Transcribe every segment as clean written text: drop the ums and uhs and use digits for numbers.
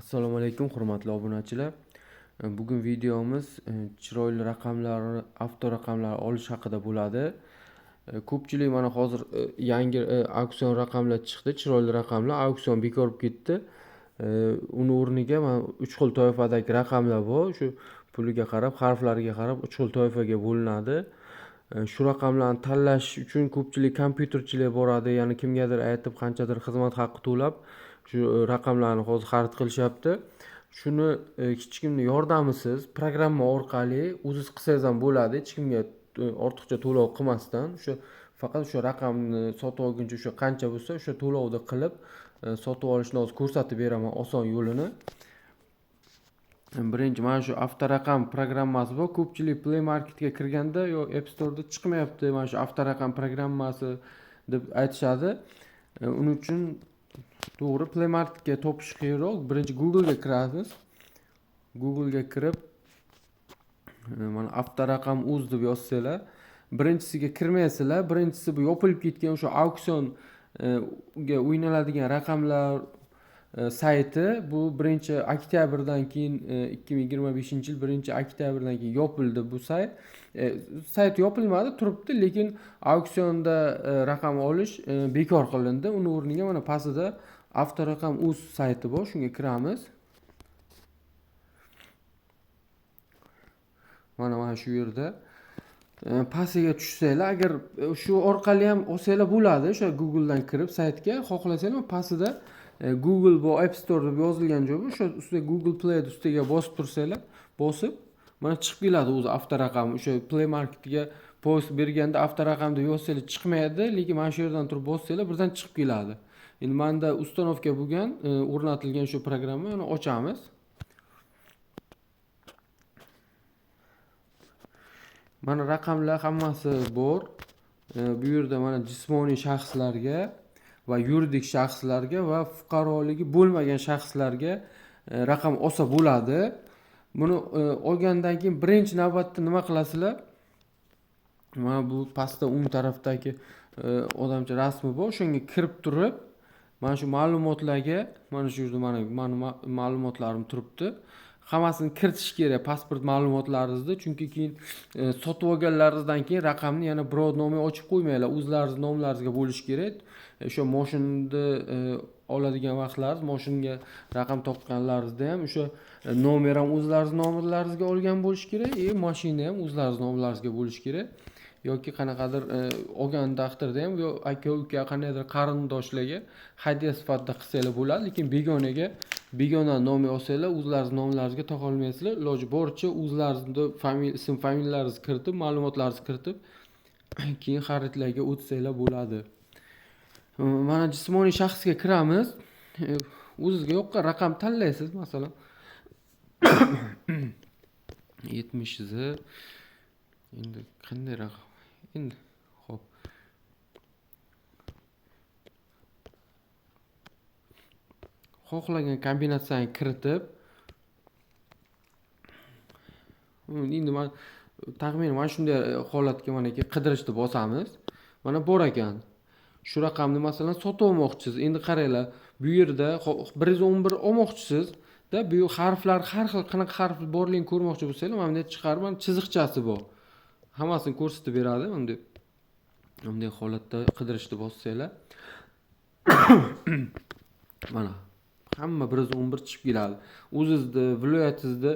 Assalomu alaykum hurmatli obunachilar. Bugun videomiz chiroyli raqamlar, avto raqamlar olish haqida bo'ladi. Ko'pchilik mana hozir yangi auksion raqamlar chiqdi, chiroyli raqamlar, auksion bekor bo'lib ketdi. Uni o'rniga mana 3 xil toifadagi raqamlar bor. Shu puliga qarab, harflariga qarab 3 xil toifaga bo'linadi. Shu raqamlarni tanlash uchun ko'pchilik kompyuterchilar boradi, ya'ni kimgadir aytib qanchadir xizmat haqqi to'lab shu raqamlarni hozir xarid qilishyapti. Shuni hech kimning yordamisiz programma orqali o'zingiz qilsangiz ham bo'ladi, hech kimga ortiqcha to'lov qilmasdan, o'sha faqat o'sha raqamni sotib olguncha o'sha qancha bo'lsa o'sha to'lovni qilib sotib olishni hozir ko'rsatib beraman oson yo'lini. Birinchi mana shu avtoraqam programmasi bor. Ko'pchilik Play Marketga kirganda yo App Store'da chiqmayapti mana shu avtoraqam programmasi deb aytishadi. Uning uchun to'g'ri Play Marketga topish qiyinroq. Birinchi Google'ga kirasiz. Google'ga kirib mana avtoraqam uz deb yozsanglar, birinchisiga kirmaysizlar. Birinchisi bu yopilib ketgan o'sha auksionga o'ynaladigan raqamlar sayti. Bu 1-oktyabrdan keyin 2025-yil 1-oktyabrdan keyin yopildi bu sayt. Sayt yopilmadi, turibdi, lekin auksionda raqam olish bekor qilindi. Uni o'rniga mana pastida avtoraqam uz sayti bor, shunga kiramiz. Mana shu yerda pastiga tushsanglar, agar shu orqali ham olsanglar bo'ladi, o'sha Google'dan kirib saytga xohlasanglar pastida Google bu App Store deb yozilgan joy bor, o'sha ustiga Google Play ustiga bosib tursanglar, bosib mana chiqib keladi o'zi avtoraqam. O'sha Play Marketga post berganda avtoraqam deb yozsanglar chiqmaydi, lekin mana shu yerdan turib bossanglar birdan chiqib keladi. Endi menda ustanovka bo'lgan, o'rnatilgan shu programma, uni ochamiz. Mana raqamlar hammasi bor. Bu yerda mana jismoniy shaxslarga va yuridik shaxslarga va fuqaroligi bo'lmagan shaxslarga raqam olsa bo'ladi. Buni olgandan keyin birinchi navbatda nima qilasizlar? Mana bu pastda o'ng tarafdagi odamcha rasmi bor, o'shanga kirib turib, mana shu ma'lumotlarga, mana shu yerda mana ma'lumotlarim turibdi. Hammasini kiritish kerak pasport ma'lumotlaringizni, chunki keyin sotib olganlaringizdan keyin raqamni yana birov nomiga ochib qo'ymanglar, o'zlaringiz nomlaringizga bo'lishi kerak. O'sha mashinani oladigan vaqtlaringiz, mashinga raqam topganlaringizda ham o'sha nomer ham o'zlaringiz nomerlaringizga olgan bo'lishi kerak, mashina ham o'zlaringiz nomlaringizga bo'lishi kerak. Yoki qanaqadir olgan taqdirda ham yo aka uka qandaydir qarindoshlarga hadya sifatida qilsanglar bo'ladi, lekin begonaga begona nomi olsanglar o'zlaringiz nomlaringizga topa olmaysizlar. Iloji boricha o'zlaringizni ism familiyalaringizni kiritib, ma'lumotlaringizni kiritib, keyin xaridlarga o'tsanglar bo'ladi. Mana jismoniy shaxsga kiramiz. O'zizga yoqqan raqam tanlaysiz, masalan 70 Z. Endi qanday raqam? Endi xo'p. Xohlagan kombinatsiyani kiritib, endi men taxminan mana shunday holatga mana qidirishni bosamiz. Mana bor ekan. Shu raqamni masalan sotib olmoqchisiz. Endi qaranglar, bu yerda 111 olmoqchisiz da, bu harflar har xil qanaqa harf borligini ko'rmoqchi bo'lsanglar, mana bunday chiqarib, mana chiziqchasi bor. Hammasini ko'rsatib beradi. Bunday holatda qidirishni bossanglar, mana hamma 111 chiqib keladi. O'zizni viloyatingizni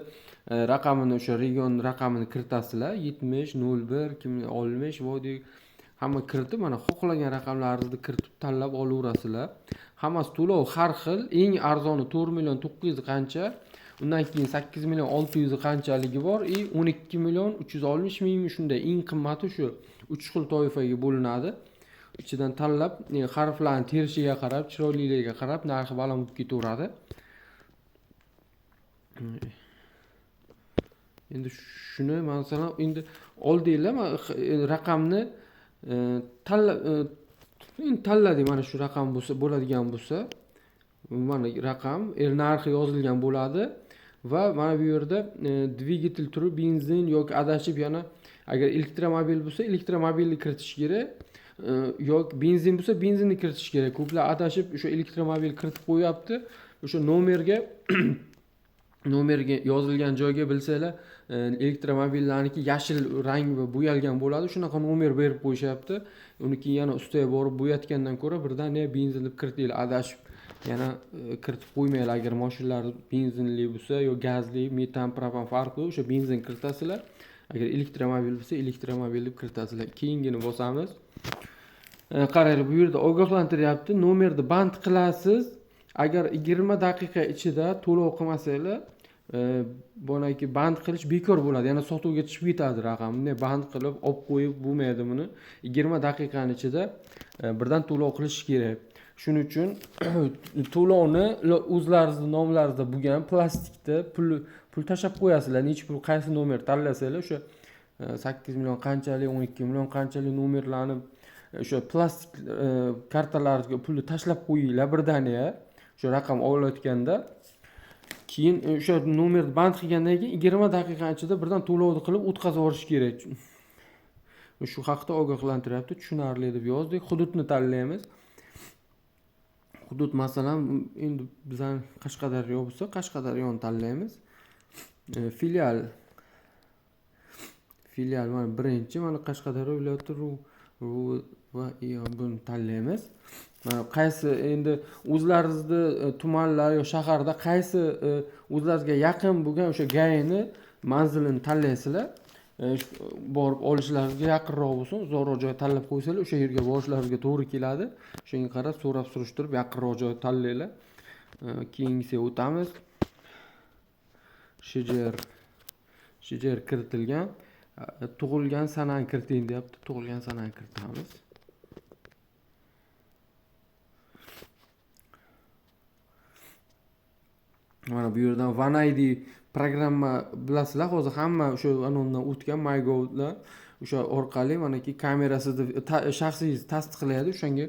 raqamini, o'sha region raqamini kiritasizlar. 70, 01, kim 60, vodiy hamma kiritib, mana xohlagan raqamlaringizni kiritib tanlab olaverasizlar. Hammasi to'lov har xil. Eng arzoni 4 million to'qqiz yuz qancha, undan keyin 8 million olti yuz qanchaligi bor, 12 million 360 mingmi shunday. Eng qimmati shu 3 xil toifaga bo'linadi. Ichidan tanlab, harflarni terishiga qarab, chiroyliligiga qarab narxi baland bo'lib ketaveradi. Endi shuni masalan endi oldinglar, mana raqamni endi tanladik, mana shu raqam bo'lsa, bo'ladigan bo'lsa, mana raqam, narxi yozilgan bo'ladi va mana bu yerda dvigatel turi benzin yoki adashib yana agar elektromobil bo'lsa, elektromobilni kiritish kerak. Yoki benzin bo'lsa, benzinni kiritish kerak. Ko'plar adashib o'sha elektromobil kiritib qo'yapti. O'sha nomerga yozilgan joyga bilsanglar, elektromobillarniki yashil rang va bo'yalgan bo'ladi. Shunaqa nomer berib qo'yishyapti. Uni keyin yana ustiga borib bo'yatgandan ko'ra birdaniga benzin deb kiritinglar, adashib yana kiritib qo'ymanglar. Agar mashinalar benzinli bo'lsa yo gazli, metan, propan farqi yo'q, o'sha benzin kiritasizlar. Agar elektromobil bo'lsa, elektromobil deb kiritasizlar. Keyingini bosamiz. Qaranglar, bu yerda ogohlantiryapti. Nomerni band qilasiz. Agar 20 daqiqa ichida to'lov qilmasanglar, bonaki band qilish bekor bo'ladi. Yana sotuvga chiqib ketadi raqam. Bunday band qilib olib qo'yib bo'lmaydi buni. 20 daqiqaning ichida birdan to'lov qilish kerak. Shuning uchun to'lovni o'zlaringizni nomlaringizda bo'lgan plastikda pul tashlab qo'yasizlar. Necha pul, qaysi nomer tanlasanglar, o'sha 8 million qanchalik, 12 million qanchalik nomerlarni o'sha plastik kartalarga pulni tashlab qo'yinglar birdaniga. O'sha raqam olayotganda keyin o'sha nomerni band qilgandan keyin 20 daqiqa ichida birdan to'lovni qilib o'tkazib yuborish kerak. Shu haqda ogohlantiryapti, tushunarli deb yozdik. Hududni tanlaymiz. Hudud masalan endi bizani Qashqadaryo bo'lsa, Qashqadaryoni tanlaymiz. Filial. Filial mana birinchi, mana Qashqadaryo viloyati va buni tanlaymiz. Mana qaysi endi o'zlaringizni tumanlar yo shaharda qaysi o'zlaringizga yaqin bo'lgan o'sha GAIni manzilini tanlaysizlar. Borib olishlaringizga yaqinroq bo'lsin, uzoqroq joy tanlab qo'ysanglar, o'sha yerga borishlaringizga to'g'ri keladi. Shunga qarab so'rab surishtirib yaqinroq joy tanlanglar. Keyingisiga o'tamiz. Shijer kiritilgan. Tug'ilgan sanani kiriting deyapti. Tug'ilgan sanani kiritamiz. Mana bu yerdan One ID programma bilasizlar, hozir hamma o'sha anondan o'tgan MyGov'dan o'sha orqali manaki kamerasida shaxsingizni tasdiqlaydi, o'shanga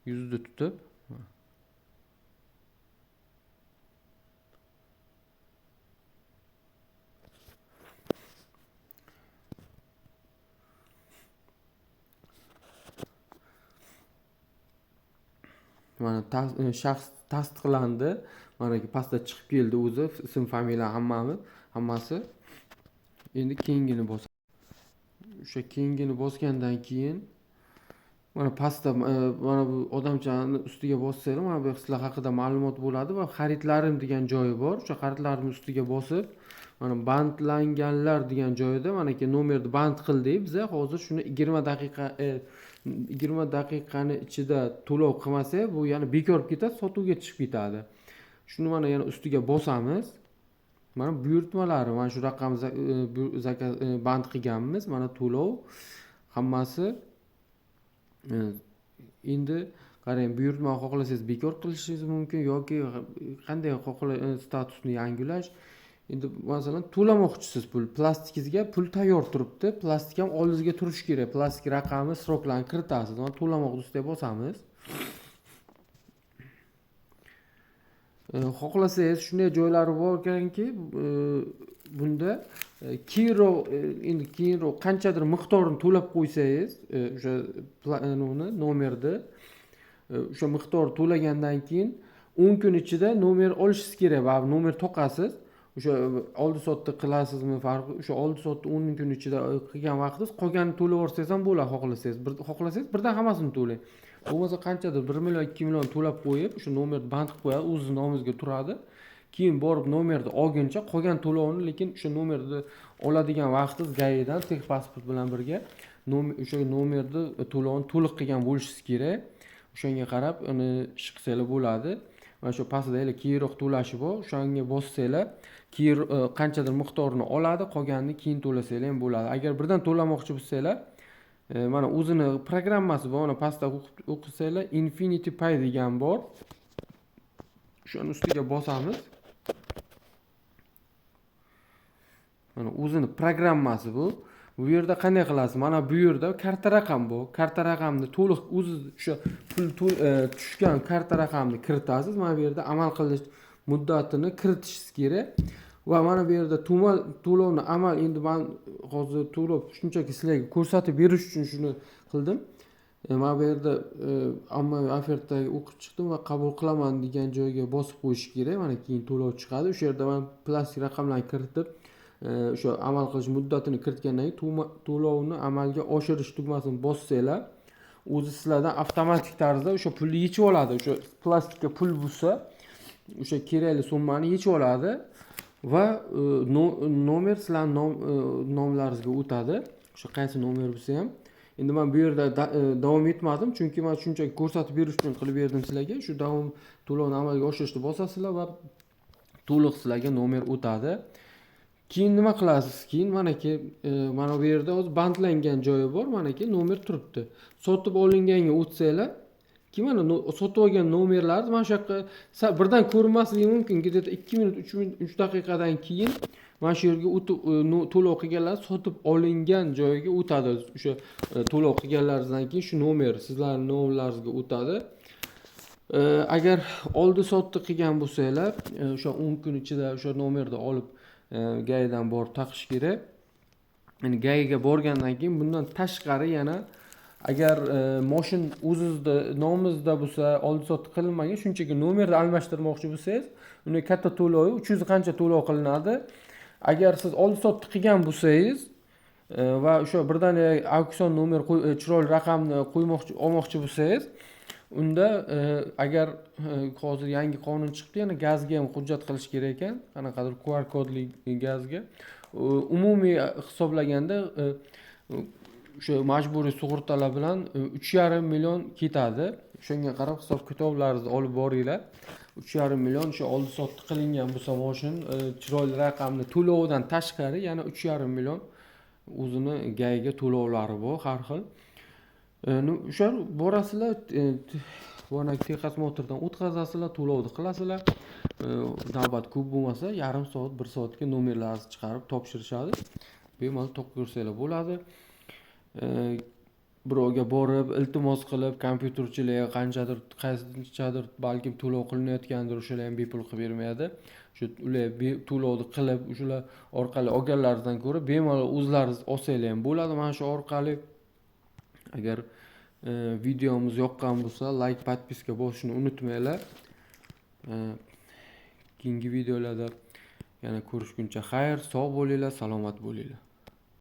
yuzni tutib mana shaxs tasdiqlandi. Mana pastda chiqib keldi o'zi, ism, familiya hammasi. Endi keyingini bosamiz. O'sha keyingini bosgandan keyin mana pastda mana bu odamchani ustiga bossanglar, mana bu sizlar haqida ma'lumot bo'ladi va xaridlarim degan joyi bor. O'sha xaridlarim ustiga bosib, mana bandlanganlar degan joyida manaki nomerni band qildik. Biz hozir shuni 20 daqiqa 20 daqiqani ichida to'lov qilmasak, bu yana bekor bo'lib ketadi, sotuvga chiqib ketadi. Shuni mana yana ustiga bosamiz. Mana buyurtmalari, mana shu raqam band qilganmiz, mana to'lov hammasi. Endi qarang, buyurtma xohlasangiz bekor qilishingiz mumkin yoki qanday statusni yangilash. Endi masalan to'lamoqchisiz pul, plastikingizga pul tayyor turibdi, plastik ham oldingizga turishi kerak. Plastik raqami, sroklarni kiritasiz. Mana to'lamoq ustiga bosamiz. Xohlasangiz shunday joylari bor ekanki, bunda keyinroq, endi keyinroq qanchadir miqdorini to'lab qo'ysangiz, o'sha uni nomerni, o'sha miqdor to'lagandan keyin 10 kun ichida nomer olishingiz kerak. Baribir nomer to'qasiz. O'sha oldi sotdi qilasizmi farqi, o'sha oldi sotdi 10 kun ichida qilgan vaqtingiz, qolganini to'lab yuborsangiz ham bo'ladi, xohlasangiz. Bir xohlasangiz birdan hammasini to'lang. Bo'lmasa qanchadir 1 million, 2 million to'lab qo'yib, o'sha nomerni band qilib qo'yadi, o'zining nomingizga turadi. Keyin borib nomerni olguncha qolgan to'lovni, lekin o'sha nomerni oladigan vaqtingiz GAIdan texpasport bilan birga o'sha nomerni to'lovini to'liq qilgan bo'lishingiz kerak. O'shanga qarab uni ish qilsanglar bo'ladi. Mana shu pastda hali keyinroq to'lashi bor, o'shanga bossanglar, keyin qanchadir miqdorini oladi, qolganini keyin to'lasanglar ham bo'ladi. Agar birdan to'lamoqchi bo'lsanglar, mana o'zini programmasi bor, mana pastda o'qisanglar Infinity Pay degan bor. O'shani ustiga bosamiz. Mana o'zini programmasi bu. Bu yerda qanday qilasiz? Mana bu yerda karta raqam bu. Karta raqamni to'liq o'zi o'sha pul tushgan karta raqamni kiritasiz. Mana bu yerda amal qilish muddatini kiritishingiz kerak. Va mana bu yerda to'lovni amal, endi men hozir to'lov shunchaki sizlarga ko'rsatib berish uchun shuni qildim. Mana bu yerda ommaviy ofertaga o'qib chiqdim va qabul qilaman degan joyga bosib qo'yish kerak. Mana keyin to'lov chiqadi. O'sha yerda mana plastik raqamlarni kiritib, o'sha amal qilish muddatini kiritgandan keyin to'lovni amalga oshirish tugmasini bossanglar, o'zi sizlardan avtomatik tarzda o'sha pulni yechib oladi. O'sha plastikka pul bo'lsa, o'sha kerakli summani yechib oladi va nomer sizlarni nomlaringizga o'tadi. O'sha qaysi nomer bo'lsa ham. Endi men bu yerda davom etmadim, chunki men shunchaki ko'rsatib berish uchun qilib berdim sizlarga. Shu davom to'lovni amalga oshirishni bosasizlar va to'liq sizlarga nomer o'tadi. Keyin nima qilasiz? Keyin manaki mana bu yerda hozir bandlangan joyi bor, manaki nomer turibdi. Sotib olinganga o'tsanglar, keyin mana sotib olgan nomerlarni mana shu yoqqa birdan ko'rinmasligi mumkin. Где-то 2 minut, 3 minut, 3 daqiqadan keyin mana shu yerga o'tib to'lov qilganlar sotib olingan joyiga o'tadi. O'sha to'lov qilganlaringizdan keyin shu nomer sizlarning nomerlaringizga o'tadi. Agar oldi sotdi qilgan bo'lsanglar, o'sha 10 kun ichida o'sha nomerni olib ГАИ dan borib taqish kerak. Endi ГАИ ga borgandan keyin bundan tashqari yana agar moshin o'zizda nomingizda bo'lsa, oldi sotdi qilinmagan, shunchaki nomerni almashtirmoqchi bo'lsangiz, unda katta to'lovi 300 qancha to'lov qilinadi. Agar siz oldi sotdi qilgan bo'lsangiz va o'sha birdaniga auksion nomer chiroyli raqamni qo'ymoqchi olmoqchi bo'lsangiz, unda agar hozir yangi qonun chiqdi, yana gazga ham hujjat qilish kerak ekan, qanaqadir QR kodli gazga. Umumiy hisoblaganda o'sha majburiy sug'urtalar bilan 3,5 million ketadi. O'shanga qarab hisob kitoblaringizni olib boringlar. 3,5 million o'sha oldi sotdi qilingan bo'lsa moshin chiroyli raqamni to'lovidan tashqari yana 3,5 million o'zini ГАИ ga to'lovlari bor har xil. O'sha borasizlar, boyagi техосмотр dan o'tkazasizlar, to'lovni qilasizlar. Navbat ko'p bo'lmasa, yarim soat, 1 soatga nomerlaringizni chiqarib topshirishadi. Bemalol to'qib ko'rsanglar bo'ladi. Birovga borib iltimos qilib kompyuterchilarga qanchadir, qanchadir balkim to'lov qilinayotgandir, o'shalar ham bepul qilib bermaydi. Shu ular to'lovni qilib, o'shalar orqali olganlaridan ko'ra bemalol o'zlaringiz olsanglar ham bo'ladi mana shu orqali. Agar videomiz yoqqan bo'lsa, like, подписка bosishni unutmanglar. Keyingi videolarda yana ko'rishguncha xayr, sog' bo'linglar, salomat bo'linglar.